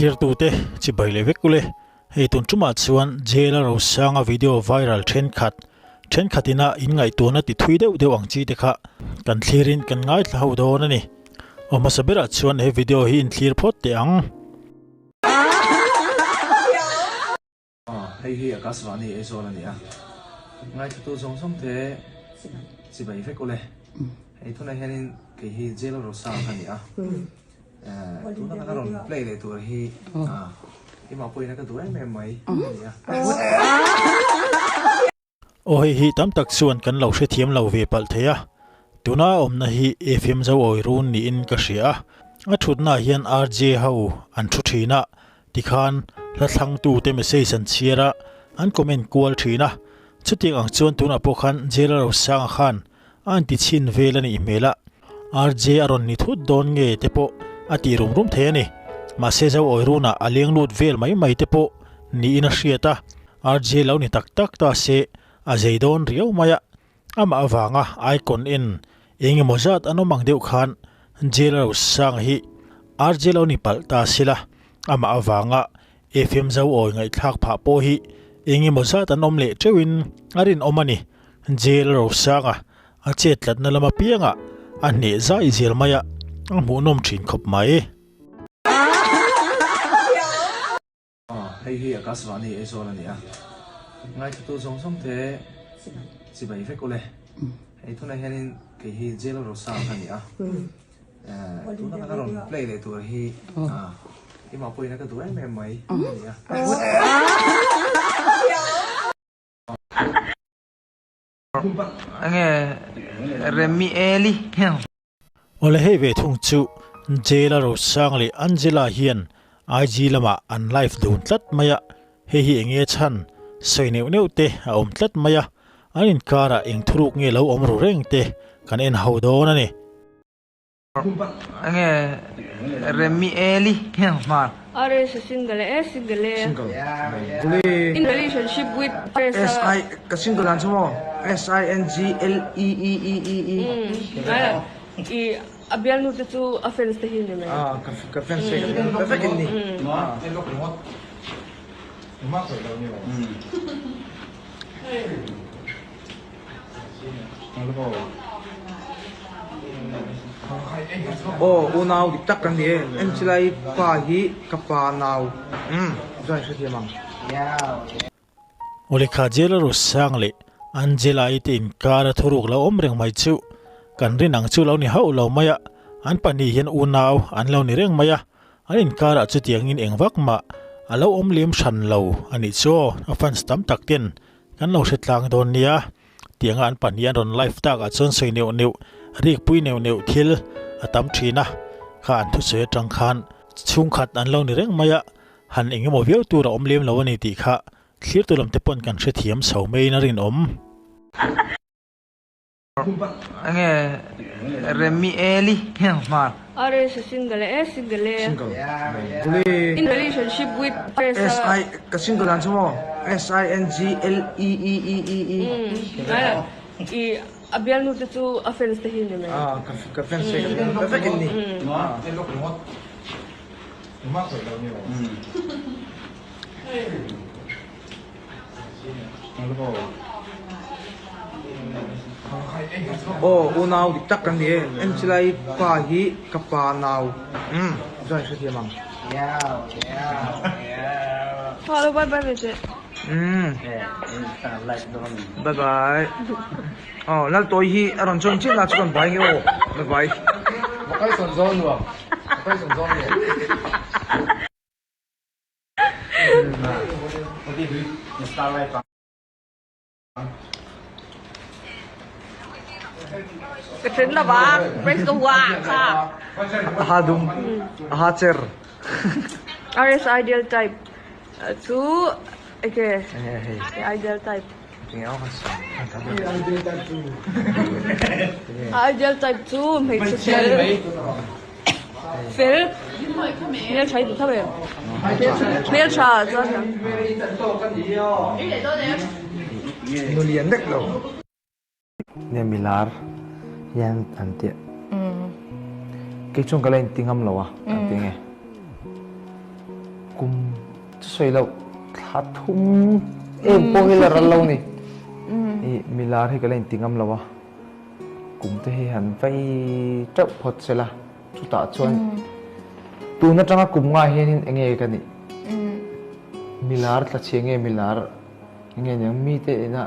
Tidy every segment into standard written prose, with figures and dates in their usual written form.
Thlirtute chibai leh vek ule. Hei tun tumah chuan Jail a Rosanga video viral thenkhat, thenkhat ina in ngaihtuahna ti thui deuh deuh ang chi te kha kan thlirin kan ngaithla ho dawn a ni. Aw hmasa berah chuan he video hi in thlir phawt teh ang. Hei hi Akashvani Aizawl a ni a, ngaithlatu zawng zawng te chibai vek ule. Hei tunah hianin kei hi Jail Rosanga ka ni a. Tuna kan rawn play leh tur hi imah pawhin a ka duh em em mai a ni a. Aw hei hi tam tak chuan kan lo hrethiam lo ve palh thei a, tuna a awmna hi FM Zo Awi Run niin ka hria a, a thutnaah hian RJ ho an thu thin a, tikhan hla thlangtute message an chhiar a, an comment kual thin a, chutiang ang chuan tunah pawh khan Jail Rosanga khan A an ti chhin vel a nih hmel a, RJ a rawn ni thut dawn nge te pawh a ti rum rum thei a ni. Mahse Zo Awirunah a leng lut vel mai mai te pawh niin a hriat a, RJ lo ni tak tak ta se a zei dawn riau mai a. Amah avanga icon en eng emaw zat an awm ang deuh khan Jail a lo sang hi RJ lo ni palh ta sila, amah avanga FM Zo Awi ngaihthlak phah pawh hi eng emaw zat an awm leh teuhin a rinawm a ni. Jail Rosanga a chet tlatna lam apiangah a hneh zai zel mai a, a hmuhnawm thin khawp mai. Hei hi Akashvani Aizawl a ni a, ngaithlatu zawng zawng te chibai vek ule. Hei tunah hianin kei hi Jail Rosanga ka ni a, tuna kan rawn play leh tur hi imah pawhin a ka duh em em mai a ni a. Enge Remi Eli Awle hei ve thung chu Jail a Rosang leh Angela hian IG lamah an live dun tlat mai a, hei hi enge chhan sawi neuh neuh te a awm tlat mai a, an inkarah eng thuruk nge lo awm ru reng te kan en ho dawn a ni. Enge Remi Eli hmar. RS a single e single e. Single. In relationship with RS S I ka single dan chu maw S I N G L E E E E E. I a bialnu te chu a fans te hi ni mai. Ah ka fans te ka vek in ni. Aw unau dik tak kan ni e, en chilai pa hi ka pa nau umm chuan i hrethiam ang. Awlekha Jela Rosang leh Angela-i te inkar a thuruk lo awm reng mai chu kan rin ang chu lo ni hauh lo mai a, an pahnih hian unau an lo ni reng mai a, an inkarah chutiangin eng vak mah a lo awm lem hran lo a nih chu aw, a fans tam tak ten Kan lo hre tlang dawn nia. Tianga an pahnih an rawn live tak ah chuan sawi neuh neuh, rikpui neuh neuh thil a tam thin a. Kha an thusawi atang khan chhungkhat an lo ni reng mai a, han eng emaw viau tur a awm lem lo a ni tih kha thlirtu lam te pawn kan hrethiam chho maiin a rinawm. Enge Remi Eli hmar. RS a single e single e. Single. In relationship with RS S I ka single dan chu maw S I N G L E E E E E. I a bialnu te chu a fans te hi ni mai. Ah ka fans te ka vek in ni. Aw unau dik tak kan ni e, en chilai pa hi ka pa nau umm chuan i hrethiam ang. Hello bye bye ve che. Umm bye bye aw Laltawi hi a rawn join chiah na chu kan bai nge aw bye bye. Ka then lo va, press ka hua kha. A ha dum, a ha cher. RS ideal type chu eke ideal type. Ideal type chu hmeichhe fel. Fel hmeltha i ti tho em? Hmeltha chuan Nu lian vek lo. Nia milar hian an tia. Kei chuan ka la inti ngam lo a, an ti nge. sawi loh thla thum em pawh hi la ral lo ni. I milar hi ka la inti ngam lo a, kum te hi han vai teuh phawt se la, chutah chuan tun atanga kum ngah hianin eng nge ka nih? Milar tla chhia nge milar eng nge niang mite ina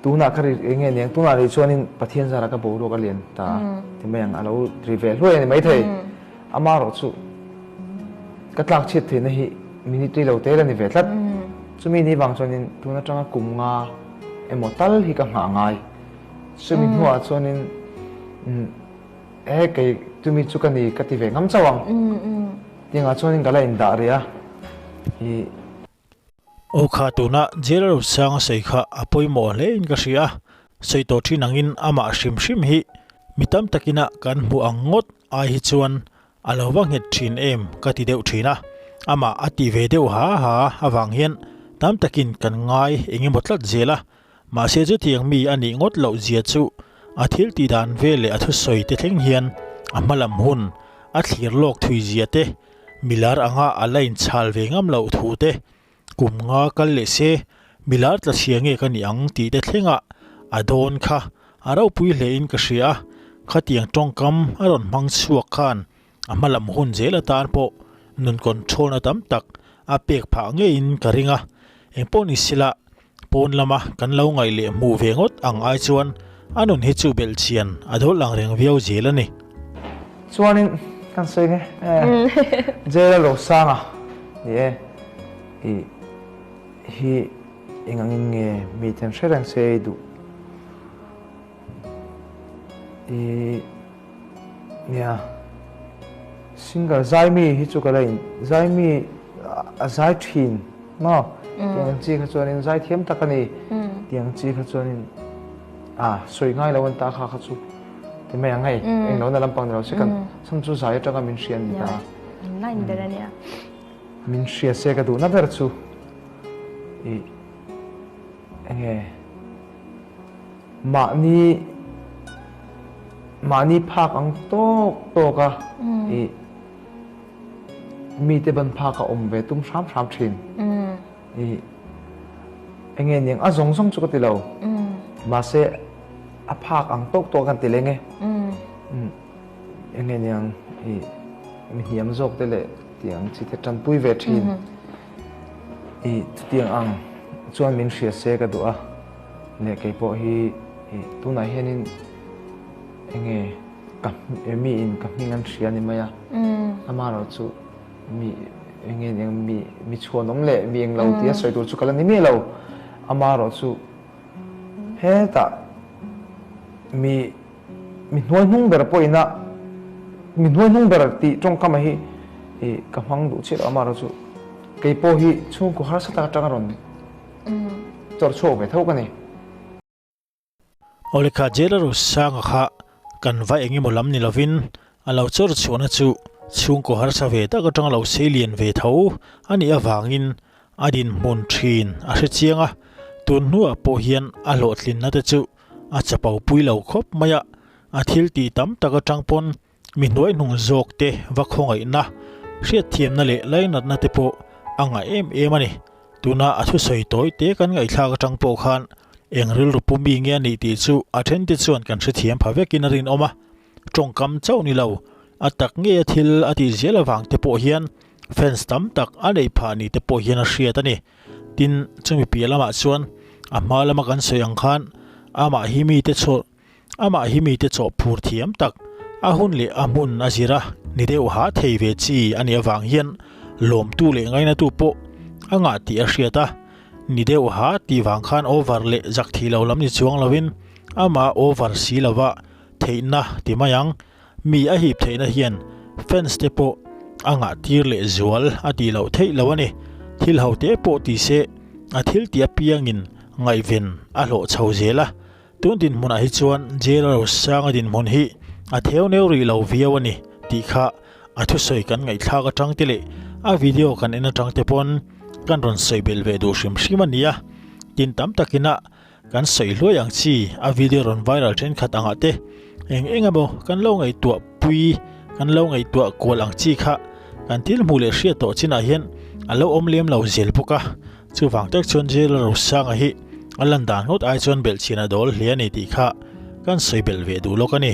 Tunah ka ri eng nge niang tunah rih chuanin Pathian zara ka boruak a lian ta ti mai ang a lo ri ve hluai a ni maithei. Ama erawh chu ka tlak chhiat theihna hi minute rei lo te la ni ve tlat. Chumi ni vang chuanin tun atanga kum nga emaw tal hi ka nghah ngai. Chumi hnuah chuanin he kei chumi chu ka ni ka ti ve ngam chauh ang. Tiangah chuanin ka la indah rih a. Ih. Aw kha tuna jail rosang a sawi kha a pawimawh hle in ka hria a, sawi tawh thin angin amah hrim hrim hi mi tam takina kan hmuh ang ngawt ai hi chuan a lo va nghet thin em ka ti deuh thin a, amah a ti ve deuh ha ha avang hian tam takin kan ngai eng emaw tlat zel a, mahse chutiang mi a nih ngawt loh zia chu a thil tih dan vel leh a thusawi te thleng hian a hma lam hun a thlir lawk thui zia te Milar anga a la inchhal ve ngam loh thu te, kum nga kal leh se milar tla chhia nge ka nih ang tih te thlengah a dawn kha a ropui hle in ka hria a, khatiang tawngkam a rawn hmang chhuak khan a hma lam hun zel atan pawh nun control na tam tak a pek phah ngeiin ka ring a, engpawh ni sila Pawn lama kan lo ngaih leh hmuh ve ngawt ang ai chuan a nun hi chu belh chian a dawl ang reng viau zel a ni. Chuanin kan sawi nge Jail Rosanga ni e i hi eng angin nge miten hre reng se i duh i nia singer Zaimi hi chu ka la in Zaimi a zai thin maw tiang ang chi kha chuanin zai thiam tak a ni tiang chi kha chuanin a sawi ngai lo an ta kha kha chu ti mai ang hei eng lo na lampang ni lo se kan chhan chu zai atanga min hria ni ta line ber a nia min hria se ka duhna ber chu i enge Mahni mahni phak ang tawk tawk a i mite ban phak a awm ve tum hram hram thin. I enge niang a zawng zawng chu ka ti lo. Mahse a phak ang tawk tawk kan ti leng e. Enge niang i mi hniam zawk te leh tiang chi te tanpui ve thin. I chutiang ang chuan min hria se ka duh a, leh kei pawh hi i tunah hianin enge ka mi in ka hming an hria ni mai a, amaherawh chu mi enge eng mi mi chhuanawm leh mi englo tia sawi tur chu ka la ni miah lo, amaherawh chu hetah mi Mi hnuai hnung ber pawhin a mi hnuai hnung ber tih tawngkam hi ih ka hmang duh chiah lo amaherawh chu kei pawh hi chhungkaw harsa tak atanga rawn chawr chhuak ve tho ka ni. Awle kha Jail Rosanga kha kan va eng emaw lam ni lovin a lo chawr chhuahna chu chhungkaw harsa ve tak atanga lo sei lian ve tho a nih avangin a dinhmun thin a hre chiang a, tun hnuah pawh hian a hlawhtlinna te chu A chapo pui lo khawp mai a, a thil tih tam tak atang pawn mi hnuaihnung zawk te va khawngaihna, hriatthiamna leh lainatna te pawh a ngah em em a ni. Tuna a thusawi tawi te kan ngaihthlak atang pawh khan eng rilru pu mi nge a nih tih chu a then te chuan kan hrethiam pha vekin a rinawm a. Tawngkam chauh ni lo, a tak ngei a thil a tih zel avang te pawh hian fans tam tak a neih phah ni te pawh hian a hriat a ni. Tin, chumi piah lamah chuan a hma lama kan sawi ang khan amah hi mite chawh amah hi mite chawh phur thiam tak a hun leh a hmun a zir a ni deuh ha thei ve chi a nih avang hian lawmtu leh ngainatu pawh a ngah tih a hriat a, ni deuh ha tih vang khan over leh zak thih lo lam ni chuang lovin amah over si lova theihna ti mai ang. Mi a hip theihna hian fans te pawh a ngah tir leh zual a tih loh theih lo a ni. Thil ho te pawh ti se a thil tih apiangin ngaihven a hlawh chho zel a. Tun dinhmunah hi chuan Jail Rosanga dinhmun hi a theu neu rih lo viau a ni tih kha a thusawi kan ngaihthlak atang te leh a video kan en atang te pawn kan rawn sawi belh ve duh hrim hrim a ni a. Tin tam takin a Kan sawi hluai ang chi a video rawn viral thenkhat angah te eng eng emaw kan lo ngaihtuah pui kan lo ngaihtuah kual ang chi kha kan thil hmuh leh hriat tawh chinah hian A lo awm lem lo zel bawk a, chuvang tak chuan Jail Rosanga hi a lan dan ngawt ai chuan belhchian a dawl hle a ni tih kha kan sawi belh ve duh lawk a ni.